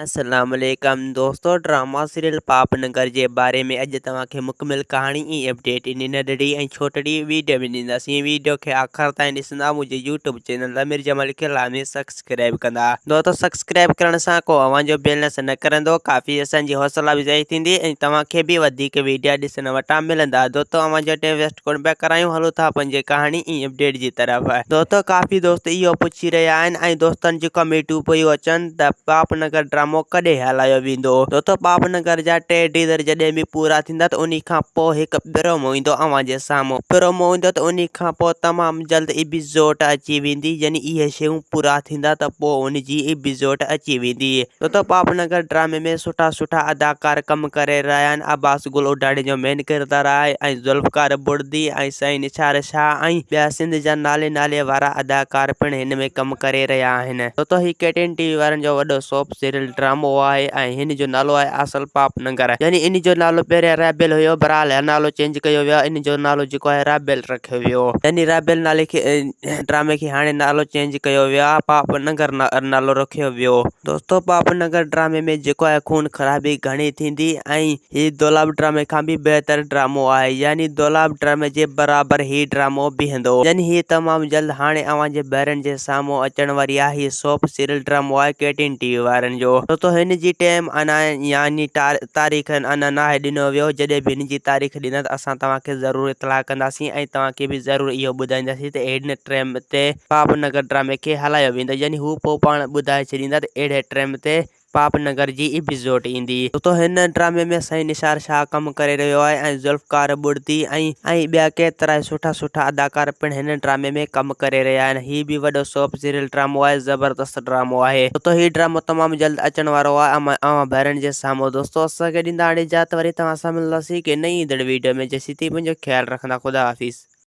السلام عليڪم دوستو ڊراما سيريل پاپ نگر جي باري ۾ اڄ توهان کي مڪمل ڪهاڻي ۽ اپڊيٽ انهي ننڍڙي ۽ ڇوٽڙي ويڊيو ۾ ڏينداسين ويڊيو کي آخر تائين ڏسندا منهنجي يوٽيوب چينل ضمير جمالي کي لازمي سبسڪرائب ڪندا دوستو سبسڪرائب ڪرڻ سان ڪو اوهان جو بيلنس نه ڪرندو ڪافي اسان جي حوصلا افزائي ٿيندي ۽ توهان کي به وڌيڪ ويڊيا ڏسڻ وٽان ملندا دوستو اوهان جو ٽائيم ويسٽ ڪونه پيا ڪرايون هلو ٿا پنهنجي ڪهاڻي ۽ اپڊيٽ جي طرف. دوستو ڪافي دوست اهو پڇي رهيا آهن ۽ دوستن جون ڪمينٽون پيون اچن ته پاپ نگر ڊرامو ڪڏهن هلايو ويندو دوستو پاپ نگر جا ٽي ڊيزر جڏهن به پورا ٿيندا ته انهي کان پوء هڪ پرومو ايندو اوهان جي سامهون پرومو ايندو ته انهي کان پوء تمام جلد ايپيسوڊ اچي ويندي يعني اهي شيون پورا ٿيندا ته پوء ان جي ايپيسوڊ اچي ويندي دوستو پاپ نگر ڊرامي ۾ سٺا سٺا اداڪار ڪم ڪري رهيا آهن عباس گل اوڍاڻي جو مين ڪردار آهي ۽ ذوالفقار بڙدي ۽ سائين نثار شاهه ۽ ٻيا سنڌ جا نالي نالي وارا اداڪار پڻ هن ۾ ڪم ڪري رهيا آهن. دوستو هي ڪي ٽين ٽي وي وارن جو وڏو سوپ سيريل ڊرامو آهي ۽ هن جو نالو آهي اصل پاپ ننگر يعني ان جو نالو پهريان رابيل هيو بهرحال نالو چينج ڪيو ويو ان جو نالو جيڪو آهي رابيل رکيو ويو يعني رابيل نالي کي ڊرامي کي هاڻي نالو چينج ڪيو ويو آهي پاپ ننگر نالو رکيو ويو. دوستو پاپ نگر ڊرامي ۾ جيڪو آهي خون خرابي گهڻي ٿيندي ۽ هي دولاب ڊرامي کان به بهتر ڊرامو آهي يعني دولاب ڊرامي جي برابر هي ڊرامو بيهندو يعني هي تمام جلد هاڻي اوهان جي ڀائرن جي سامهون اچڻ واري آهي هي سوپ سيريل ڊرامو آهي ڪي ٽين ٽي وي وارن جو دوستو هن جي ٽيم انا يعني تاريخ انا ناهي ڏنو ويو جڏهن به هن جي تاريخ ڏيندا ته اسان توهان کي ضرور اطلاع ڪنداسين ۽ توهان کي به ضرور اهو ٻڌائينداسين ته هن ٽيم تي پاپ نگر ڊرامي کي هلايو ويندو يعني هو پوء پاڻ ٻڌائي ڇڏيندا ته اهڙي ٽيم تي پاپ نگر جي ايپيسوڊ ايندي. دوستو هن ڊرامي ۾ سائين نثار شاهه ڪم ڪري رهيو آهي ۽ ذوالفقار ٻڙدي ۽ ۽ ٻيا ڪيترائي سٺا سٺا اداڪار پڻ هن ڊرامي ۾ ڪم ڪري رهيا آهن هي به وڏو سوپ سيريل ڊرامو آهي زبردست ڊرامو آهي دوستو هي ڊرامو تمام جلد اچڻ وارو آهي اوهان ڀائرن جي سامهون دوستو اسان کي ڏيندا هاڻي اجازت وري توهان سان ملنداسين هڪ نئين ايندڙ ويڊيو ۾ جيسين تائين پنهنجو خيال رکندا خدا حافظ.